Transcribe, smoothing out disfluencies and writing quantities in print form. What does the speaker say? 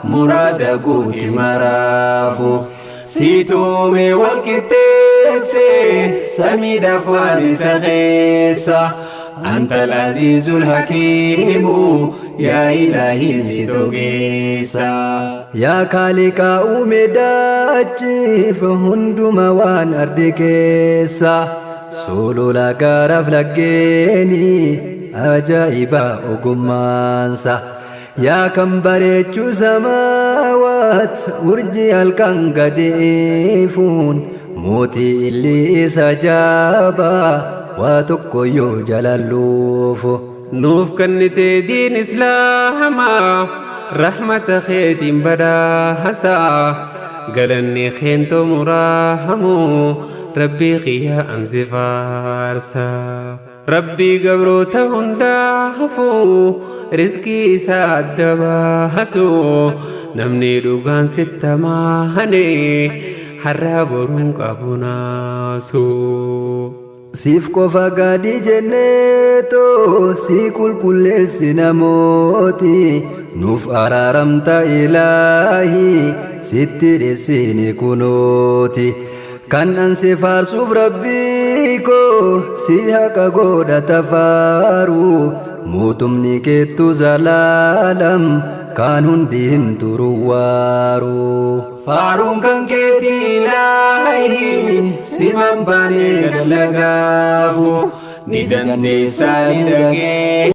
Muraada guuti maraafu. Siitu uume wal qixxeesse samiidhaaf waan isa keessa. Antal aziizul hakiimu yaa ilaahii situ ogeessa. Yaa kaaliqaa uume dachiif hunduma waan ardi keessa. Sulula gaaraaf laggeeni ajaa'iba ogummaansa. Yaa kan bareechu samaawaat urjii halkan gadi ifuun mootii illii isa jaabaa waa tokkoyyuu jalan luufu. Nuuf kennite diin islaamaa rahmata keetiin badhaasa galanni keen xumuraamu rabbii kiyya an si faarsa. Rabbii gabroota hundaafuu rizqii isaa adda baasu namni dhugaan sitti amane har'a boruun qabu naasu. Siif qofa gadi jenneetoo si qulqulleessina mootii nuuf araaramta ilaahii sitti dhissini kunooti. Kan an si faarsuuf rabbii koo si haqa godhata faaru mootumni keettu zalaalam kaan hundi hin turu waaru. Faaruun kan keetii ilaahi siman baanee gallagaafu ni dandeessaa ni dhageessa.